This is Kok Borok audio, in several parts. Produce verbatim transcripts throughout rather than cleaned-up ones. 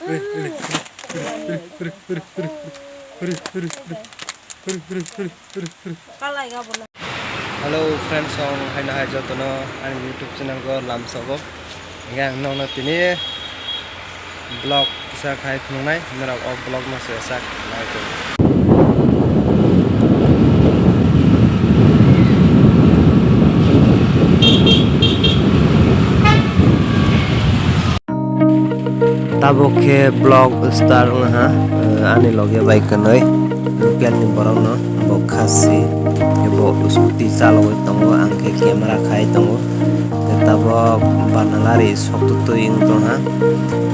Hello friends, ang haino hai jotono ani YouTube channel o lamsogo. Hingke ang nokno tini vlog kisa khai phunuknai, norok o vlog no se sak nai tong. Tabuk khe vlog start wngha, eh, ani loge bai kwnwi local ni borok no, bo khasi, bo scooty chalogwi tongo, ang khe camera khai tongo. Tabok banalari sok twi wng tongha.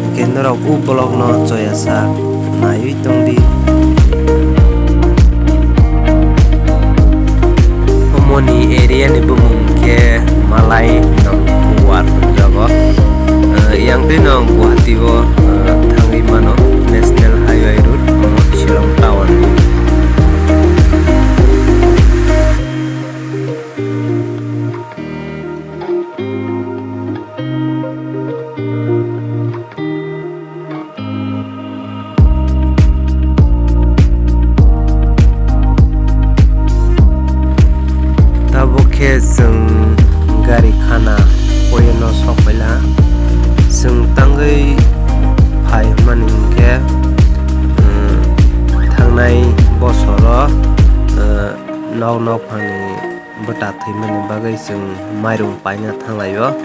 Hingke norok o vlog no choya sak naiwi tongdi. Omoni area ni bumung khe Malai Nongkuwar hwnjago. Eh, yang twi no Guwahati o, eh, thangwi mano National Highway road, omo Shillong town ni. Tabuk khe chwng gari khana poino sok paila. Chwng tangwi phai hwnmani hinkhe, um, thangnai bosoro, uh, nok nok phani bwta thwimani bagwi chwng mairung paina thanglaio,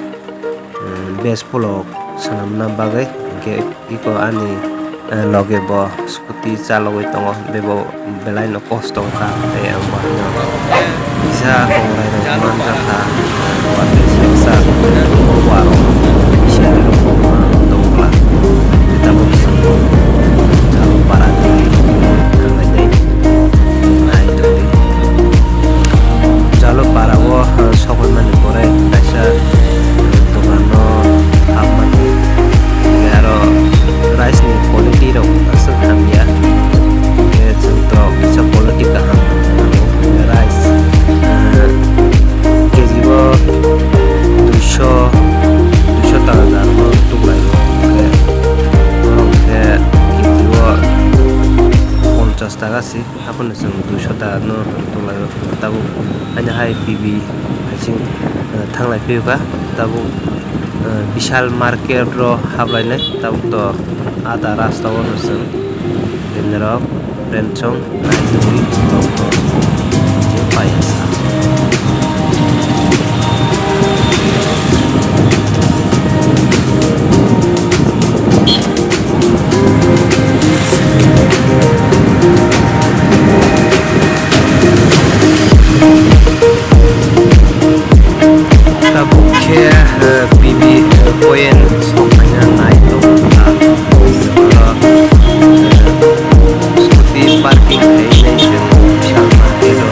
um, bes pholok swnamna bagwi. Hinkhe iko ani, eh, loge bo scooty chalogwi tongo, bebo belai no kosto wngkha, tei ang bo haino kisa kongrai rok manjakha, watwi sengsa, warok, siyari rok tongkla, tabuk chalo para tei thanglai tei nai tongdi. Chalo para o, eh, sokoi mani pore kaisa, eh, dokan o hapmani. Hingke aro rice ni quality rok aswk hamya. Hingke chwng tok kisa quality kaham nango. Rice, eh, K G o duiso, duiso taka da aro tuklaio. Hingke borok khe K G o ponchas taka si. Haphano chwng duiso ta no tonglaio, tabuk haino hai P B hai se, eh, thanglai phiyokha, tabuk, eh, Vishal market ro hablainai, tabuk to ada rasta o no chwng bini rok rensong nai tongwi rok je pai sa. Tabuk khe, eh, P B, eh, point sok khaina nai tongo. Oro, eh, scooty parking khainai se Vishal market o.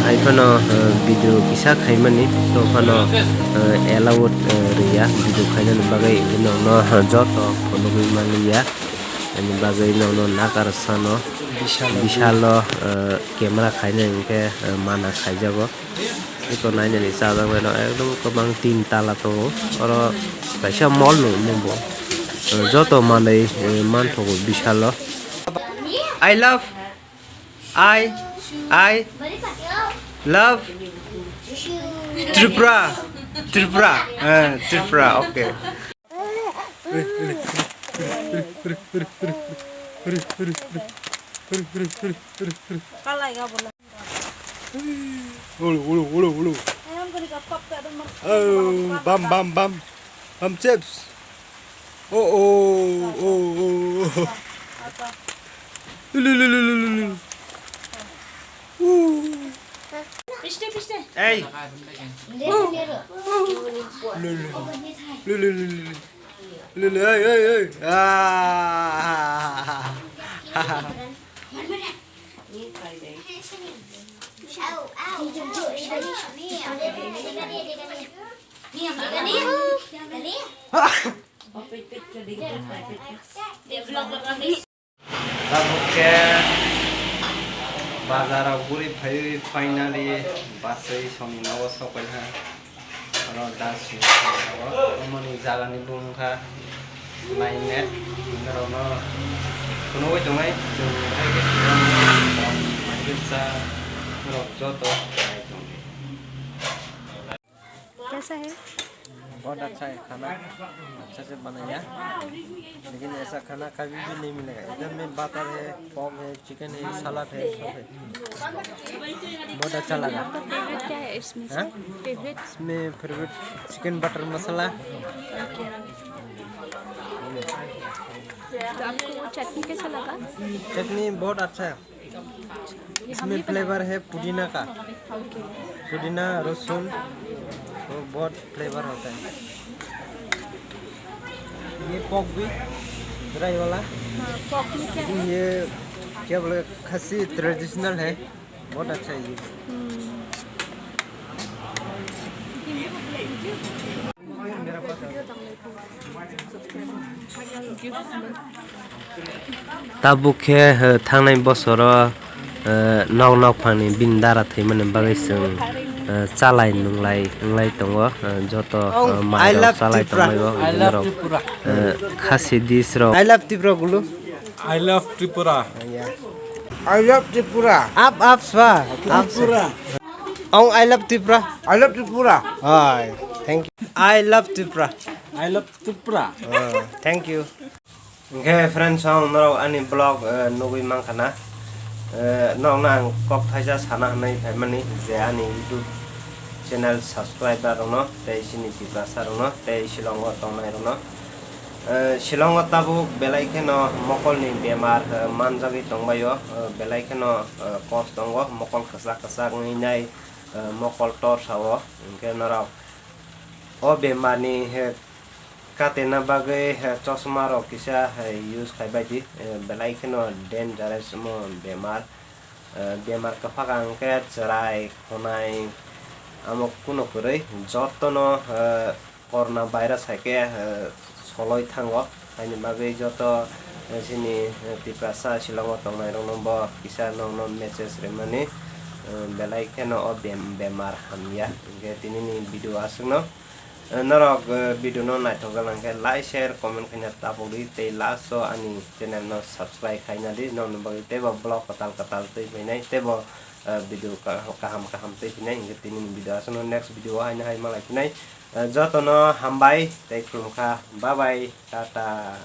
Hai phano, eh, video kisa khaimani, to phano, eh, allowed, eh, rwya video khainani bagwi, nokno joto phunugwi manliya, ani bagwi nokno nakar sano. Bishalo, eh, camera khaina hinkhe, eh, mana khaijago. Eko nainani chajaknairok ekdom kwbang tin tala tongo. Oro kaisa mall no omo bo. Eh, joto manwi, eh, manthogo Bishalo. I love, I, I love Tripura, Tripura, eh, Tripura, okay. Ulu, ulu, ulu, ulu. Oh, bam, bam, bam. Bam chips. Oh, oh, oh, oh. Lu, lu, lu, lu, lu, lu. Piste, piste. Ei. Lu, lu. Lu, lu, lu, lu, lu. Lu, lu, ei, ei, ei. Ah. Tabuk khe bazar o guri phaiwi finally baswi soni nogo sokoi ha. Oro das ni sani nogo. Omoni jaga ni bung kha nine net. Norok no phunugwi tongnai chwng hai khe chwng maikhe cha norok joto nai tongdi. कैसा है? बहुत अच्छा है खाना, अच्छा से बनाया। लेकिन ऐसा खाना कभी भी नहीं मिलेगा। इधर में बटर है, पोर्क है, चिकन है, सलाद है, सब है। बहुत अच्छा लगा। आपका फेवरेट क्या है इसमें से? हाँ? फेवरेट? इसमें फेवरेट चिकन बटर मसाला। तो आपको वो चटनी कैसा लगा? चटनी बहुत अच्छा है। इसमें फ्लेवर है पुदीना का, पुदीना, लहसुन, वो बहुत फ्लेवर होता है। ये पोर्क भी फ्राई वाला, हाँ, पोर्क में क्या है? ये क्या बोले, खसी ट्रेडिशनल है, बहुत अच्छा है ये। हम्म। Tabuk khe, eh, thangnai bosoro, eh, nok nokphangni bini dara thwimani bagwi chwng, eh, chalai nunglai wnglai tongo, eh, joto, eh, mairok chalai tonglaio, I love Tripura. Eh, khasi dish rok. I love Tripura gulu. I love Tripura. Yeah. I love Tripura. Up, up, swa. Up, swa. Ong, I love Tripura. I love Tripura. Hi. Thank you. I love Tripura. I love Tripura. Oh, thank you. Hwnkhe friends, ang norok ani vlog, eh, nugwi mankha na. Eh, norokno ang kok thaisa sana hwnwi phaimani je ani YouTube channel subscriber rokno tei chini Tiprasa rokno tei Shillong o tongnai rokno. Eh, Shillong o tabuk belai kheno mokolni bemar, eh, manjagwi tongbaio, eh, belai kheno, eh, kosto wngo, mokol kwchak kwchak wngwi nai, eh, mokol torsa o, hwnkhe norok o bemarni, eh, katena bagwi, eh, chosma rok kisa, eh, use khaibaidi, eh, belai kheno dangerous omo bemar. Eh, bemar kwphak ang khe chwrai, khonai, amo kuno kwrwi jotono, eh, corona virus hai khe, eh, soloi thango. Haini bagwi joto, eh, chini, eh, Tiprasa Shillong o tongnai rokno bo kisa nokno message rimani, eh, belai kheno o bem-, bemar hamya. Hwnkhe tinini video aswkno. Eh, norok, eh, video no naithok gwnang khe like, share, comment khaina tapok di tei last o ani channel no subscribe khaina di, nokni bagwi teibo vlog kwtal kwtal twi phainai teibo, eh, video ka-, kaham kaham twi phainai hwnkhe tini ni video aswkno next video o haino hai malai phinai. Eh, jotono hambai tei khulumkha, bye bye, tata.